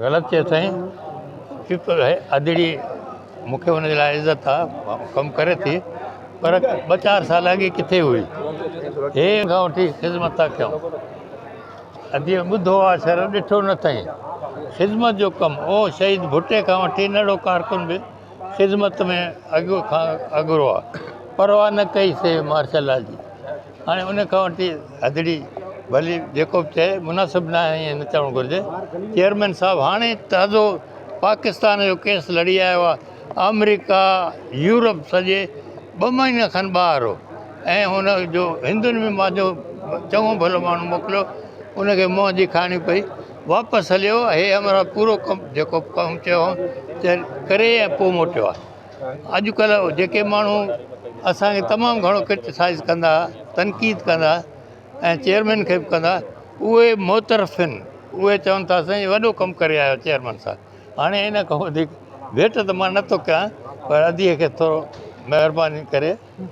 غلط چيو سائين پيپل ادڙي مون کي ان جي لاء عزت آ ڪم ڪري ٿي پر ٻه چار سال اڳي ڪٿي هئي هي کان وٺي خدمت ٿا ڪيون ادي ٻڌو آ شر ڏٺو نه اٿئي خدمت جو ڪم او شهيد ڀٽي کان وٺي نڙو ڪارڪن به خدمت ۾ اڳ کان اڳرو آ پرواهه نه ڪئي سي مارشل لا جي هاڻي ان کان وٺي ادڙي ڀلي جيڪو به چئي مناسب نه آهي ائين نه چوڻ گهرجي چيئرمين صاحب هاڻي تازو پاڪستان جو ڪيس لڙي آيو آهي آمريڪا يورپ سڄي ٻه مهينا کن ٻاهر هو ۽ هن جو هندن ۾ پنهنجو چڱو ڀلو ماڻهو موڪليو ان کي منهن جي کائڻي پئي واپس هليو هي همراهه پورو ڪم جيڪو ڪم چيو هو ڪري ۽ پوءِ موٽيو آهي اڄڪلهه جيڪي ماڻهو اسان کي تمام گهڻو ڪرٽيسائيز ڪندا تنقيد ڪندا ۽ چيئرمين کي به ڪندا اهي معترف آهن اهي چون ٿا سائين وڏو ڪم ڪري آيو چيئرمين صاحب هاڻي ان کان وڌيڪ ڀيٽ ته مان نٿو ڪيان پر اديء کي ٿورو مهرباني ڪري.